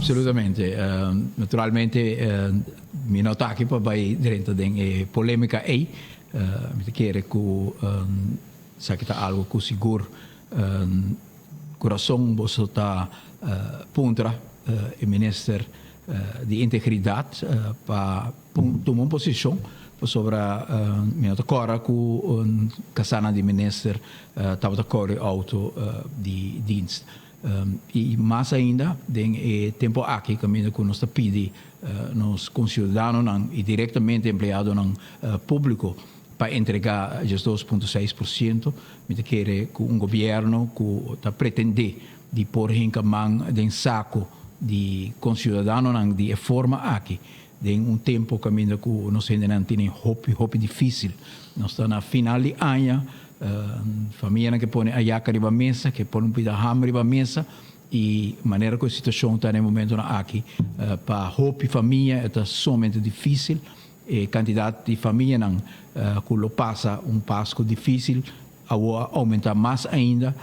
Absolutamente. Naturalmente mi no ta aki pa bai drenta den e polemica ey. Mi ta kere cu esaki ta algo cu sigur curason boso ta puntra e minister di integridad pa tuma un posicion pasobra mi no ta cora cu un casanan di minister tabata core auto di dienst. Y mas ainda den e tempo aki caminda cu nos ta pidi nos conciudadanonan y directamente empleadonan publico pa entrega 12.6%, mi ta kere cu un gobierno cu ta pretende di por hinca man den saco di conciudadanonan di e forma aki den un tempo caminda cu nos hendenan tene hopi hopi dificil. Nos ta na final di aña. Famianan ke pone ayaka riba mesa, ke pone un pida ham riba mesa y manera cu e situacion ta na e momentonan aki pa hopi famia e ta sumamente dificil. E cantidad di famianan cu lo pasa un Pasco dificil awo a aumenta mas ainda.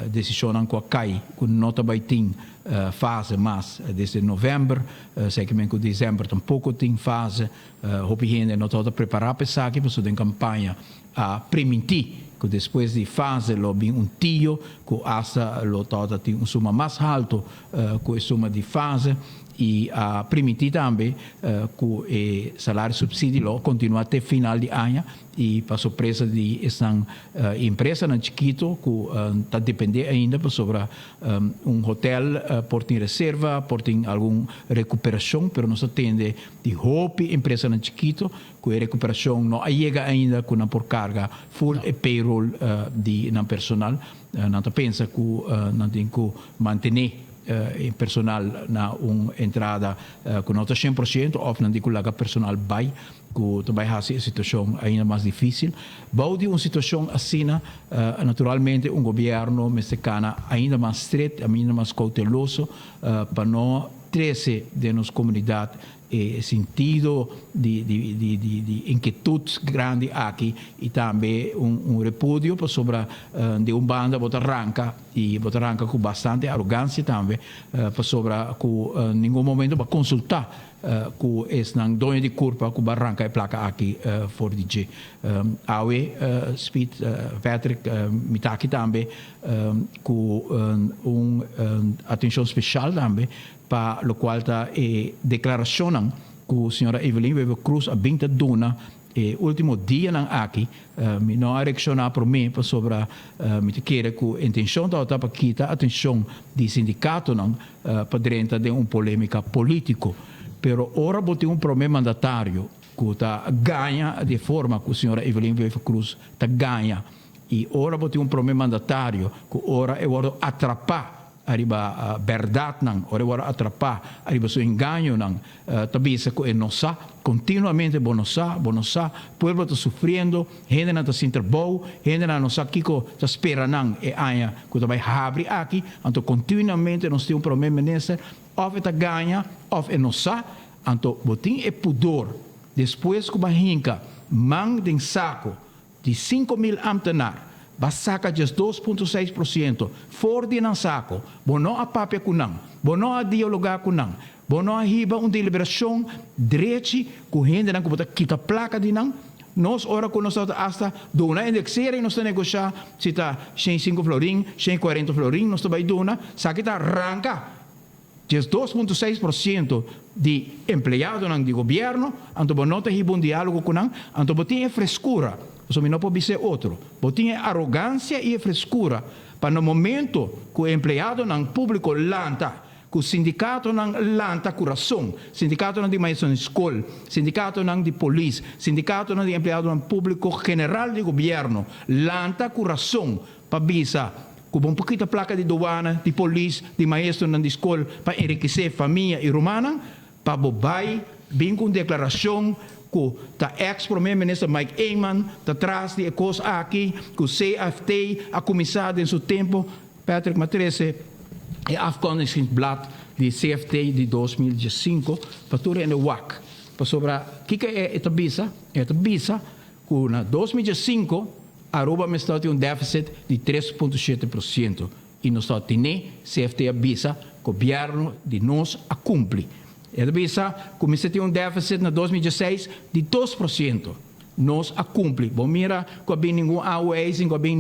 Decisionnan cu a cay cu no ta bay tin fase mas desde november, zekermente cu december tampoco tin fase. Hopi hende no tabata prepara pa esaki pasobra den campaña a primintí ku despues di fase lo bin un tio ku asta lo tabata tin un suma mas haltu ku e suma di fase i a primintí tambe ku e salario subsidi lo kontinuá te final di aña i pa sorpresa di esnan empresanan chikitu ku ta dependé ainda pasobra un hotel por tin reserva por tin algun rekuperashon pero nos ta tende di hopi empresanan chikitu Ku e rekuperashon no a yega ainda ku nan por karga ful e payroll di nan personal. Nan ta pensa ku nan tin ku mantené e personal na un entrada ku no ta 100% òf nan tin ku laga personal bai ku ta bai hasi e situashon ainda mas difísil. Bou di un situashon asina naturalmente un gobièrnu mester kana ainda mas stret, ainda mas kouteloso pa no trese den nos komunidat E sentido di di inkietut grandi aki i tambe un repudio pasobra di un banda bo ta ranka i bo ta ranka ku bastante arogansia tambe pasobra ku ningun momento bo a konsultá ku esnan doño di kurpa ku bo a ranka e plaka aki for di dje. Awe Speed Patrick mi ta aki tambe ku un atenshon speshal tambe Pa locual ta e declaracionnan cu señora Evelyn Wever Croes a bin ta duna e ultimo dianan aki, mi no a reacciona prome pasobra mi ta kere cu intencion tabata pa kita atencion di sindicatonan pa drenta den un polemica politico. Pero ora bo tin un prome mandatario cu ta gaña di e forma cu señora Evelyn Wever Croes ta gaña y ora bo tin un prome mandatario cu ora e wordo atrapa Ariba bèrdatnan, ora e wòrdu atrapá ariba su engañonan, ta bisa ku e no sa. Kontinuamente bo no sa, bo no sa. Pueblo ta sufriendo, hendenan ta sin trabou, hendenan no sa kiko ta spera nan e aña ku ta bai habri aki. Anto kontinuamente nos tin un prome minister, òf e ta gaña òf e no sa. Anto bo tin e pudor despues ku bo a hinka man den sako Di 5000 ambtenaar, ba saca 12.6% for di nan saco. Bo no a papia cu nan, bo no a dialoga cu nan, bo no a hiba un deliberacion drechi cu hendenan cu bo ta kita placa di nan. Nos ora cu nos ta hasta duna indexering nos ta negocia si ta 105 florin, 140 florin nos ta bay duna, saki ta ranca 12.6% di empleadonan di gobierno, anto bo no ta hiba un dialogo cu nan, anto bo tin e frescura, pasobra mi no por bisa e otro, bo tin e arogancia y e frescura pa na momento cu e empleadonan publico lanta, cu sindicatonan lanta cu rason, sindicatonan di maestronan di scol, sindicatonan di polis, sindicatonan di empleadonan publico general di gobierno lanta cu rason pa bisa ku bo un pokito plaka di douana, di polis, di maestronan di skol pa enrikesé famia i rumannan, pa bo bai bin ku un deklarashon ku ta eks prome minister Mike Eman ta tras di e kos aki, ku CFT a kuminsá den su tempu. Patrick m'a trese e afkondigingsblad di CFT di 2015 pa tur hende wak. Pasobra kiko e ta bisa? E ta bisa ku na 2015 Aruba mester tin un deficit di 3.7% y nos ta tene, CFT a bisa. Gobierno di nos a cumpli. E ta bisa cu mester tin un deficit na 2016 di 2%. Nos a cumpli. Bo mira cu a bin ningun aanwijzing, cu a bin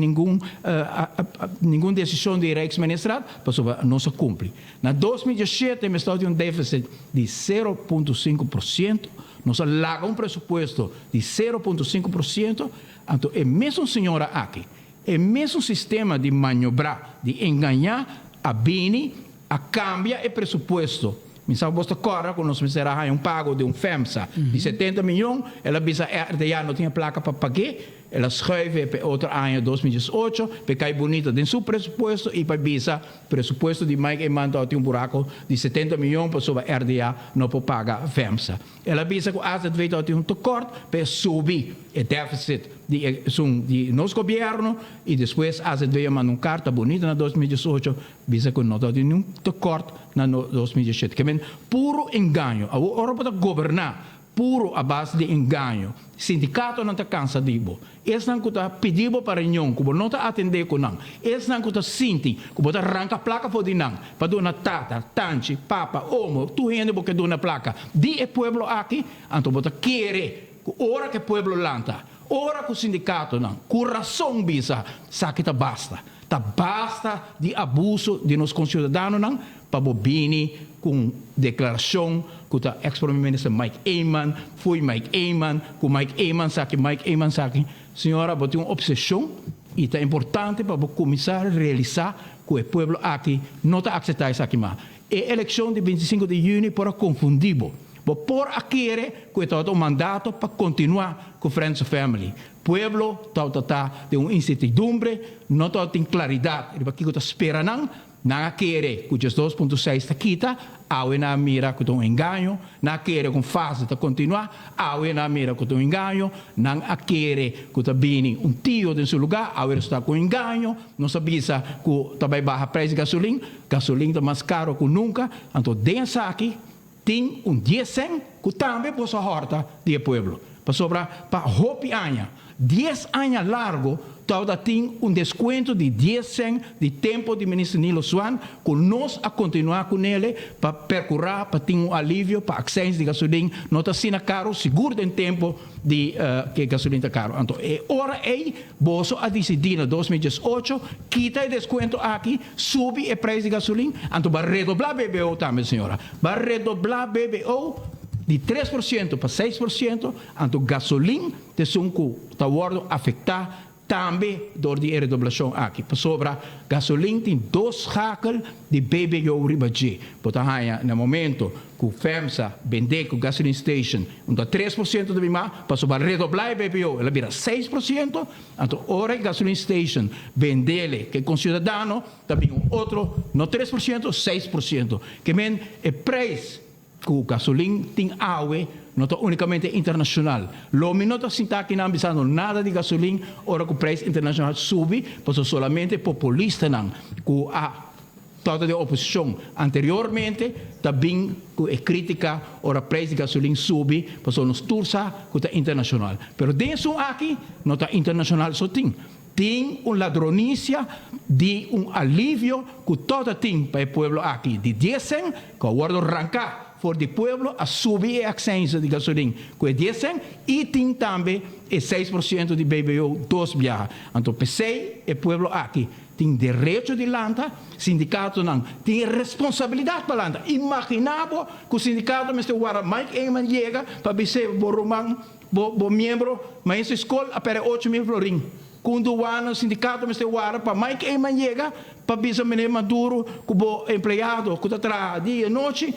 ningun decision di Rijksministerraad, pasobra nos a cumpli. Na 2017 mester tin un deficit di 0.5%. Nos a laga un presupuesto di 0.5%. Anto e mesun señora aki, e mesun sistema di maniobra, di engaña, a bini, a cambia e presupuesto. Mi sa bo ta corda cu nos mester a un pago di un FEMSA di 70 miyon, el a bisa RDA no tin placa pa paga, el a schuif pa otro aña 2018, pa cay bunita den su presupuesto y pa bisa presupuesto di Mike Eman tin un buraco di 70 miyon pasobra RDA no por paga FEMSA. El a bisa cu AZV tin un tekort pa subi e deficit di nos gobierno y despues AZV a manda un carta bunita na 2018 bisa cu no tin ningun tekort na 2017. Kiermen puro engaño. Ora bo goberna puro a base di engaño. Sindicato nan ta cansa di bo. Esnan cu ta pidi bo pa reunion, cu bo no ta atende cu nan. Esnan cu ta sinti, cu bo ta ranca placa for di nan. Pa duna tata, tanchi, papa, omo, tur hende bo ke duna placa. Di e pueblo aki, anto bo ta kere, cu ora cu pueblo lanta, ora cu sindicato nan, cu rason bisa, esaki ta basta. Ta basta di abuso di nos conciudadanonan, pa bo bini cu declaracion cu ta ex-prome minister Mike Eman, foi Mike Eman, cu Mike Eman esaki, Mike Eman esaki. Señora, bo tin un obsesion y ta importante pa bo cuminsa realisa cu e pueblo aki no ta acepta esaki mas. E eleccion di 25 di juni por a confundi bo. Bo por a kere cu ta un mandato pa continua cu Friends of Family. Pueblo ta den un incertidumbre, no tin claridad riba kico ta spera nan, nan a kere cu 2.6 ta kita, awe nan a mira cu un engaño, nan a kere cu fase ta continua, awe nan a mira cu un engaño, nan a kere cu ta bini un tio den su lugar, awe ta cu engaño, nos a bisa cu ta bay baha prijs di gasolin, gasolin ta mas caro cu nunca, anto den esaki tin un 10 cent cu tambe boso a horta di e pueblo. Pasobra pa hopi aña, 10 aña largo, tawata tin un descuento di 10 cent di tempo di minister Nilo Swan, cu nos a continua cu ne pa percura, pa tin un alivio, pa accijns di gasolin, no ta asina caro, sigur den tempo di cu gasolin ta caro. Anto, e ora ey, boso a dicidi na 2018, kita e descuento aki, subi e prijs di gasolin, anto bay redobla BBO tambe, señora. Bay redobla BBO di 3% pa 6%, anto gasolin ta esun cu ta wordo afecta tambe door di redoblacion aki. Pasobra gasolin tin dos schakel di BBO riba dje. Bo ta haya na momento cu FEMSA bende cu gasoline station un 3% di bima, pasobra redobla BBO, el a bira 6%, anto ora gasoline station bende cu conciudadano, tambe un otro, no 3%, 6%. Kiermen e prijs cu gasolin tin awe no ta unicamente internacional. Lo mi no ta sinta aki nan bisando nada di gasolin ora cu prijs internacional subi, pasobra solamente populistanan cu a tabata di oposicion anteriormente ta bin cu e critica ora prijs di gasolin subi, pasobra nos tur sa cu ta internacional. Pero den aki no ta internacional so tin. Tin un ladronicia di un alivio cu tur tin pa e pueblo aki. Di 10 cent, cu a wordo ranca for di pueblo a subi e accijns di gasolin cu e 10 cent y tin tambe e 6% di BBO dos biaha. Anto, p'esey, e pueblo aki tin derecho di lanta, sindicatonan tin responsabilidad pa lanta. Imagina bo cu sindicato mester warda Mike Eman yega pa bisa bo ruman, bo miembro, mas scol a perde 8 mil florin. Cu douane sindicato mester warda pa Mike Eman yega pa bisa meneer Maduro cu bo empleado cu ta traha dia y nochi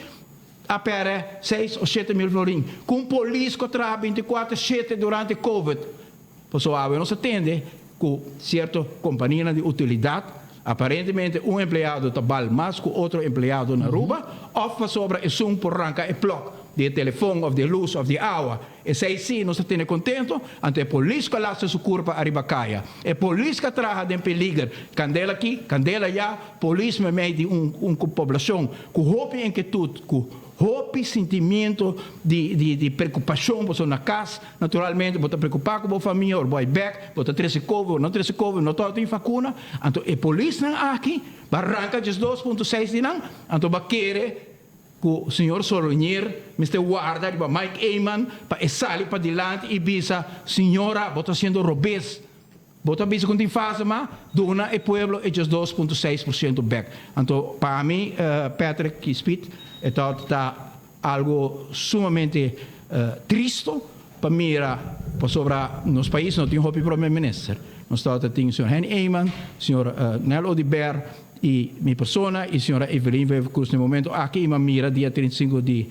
a perde 6 of 7 mil florin. Cu polis cu traha 24/7 durante COVID. Pasobra awe nos a tende cu cierto compania di utilidad aparentemente un empleado ta bal mas cu otro empleado na Aruba, of pasobra esun por ranca e plug di telefon of di luz of di awa. Esey si nos ta tene contento, anto e polis cu a su curpa ariba caya. E polis cu traha den peliger, candela aki, candela aya, polis meimei di un poblacion cu hopi inquietud, cu Hopi sentimento di preocupacion, bo na cas, naturalmente, bo ta preocupa cu bo famia, of bay back, bo ta trece COVID, no trece COVID, no tin vacuna. Anto, e polisnan aki, b'a ranca 2.6 di nan, anto b'a kere cu señor Solognier, mester warda riba Mike Eman, pa sali pa dilanti y bisa: "Señora, bo ta haciendo robes. Bo ta bisa cu tin fase, ma duna e pueblo e 2.6% back." Anto, pa mi, Patrick Speed, ta algo sumamente tristo pa mira sobre nos pais no tin hopi prome minister. Nos tin señor Henny Eman, señor Nel Oduber y mi persona y señora Evelyn Wever-Croes na momento aki, y mira dia 35 di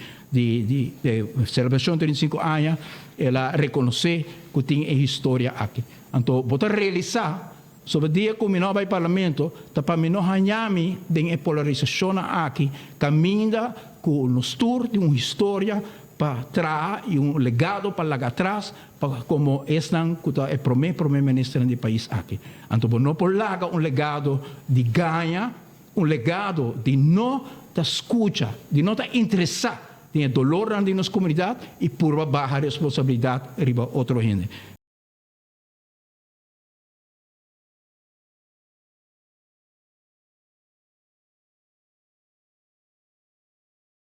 celebracion 35 aña, el a reconoce cu tin e historia aki. Anto, bo ta realisa sobre dia cu mi no bay parlamento, ta pa mi no hañami den e polarisacion aki, caminda cu nos tur tin un historia pa traha y un legado pa laga atras, pa como esnan cu ta e prome minister di pais aki. Anto, no por laga un legado di gaña, un legado di no ta scucha, di no ta interesa den dolor di nos comunidad y por baha responsabilidad riba otro hende.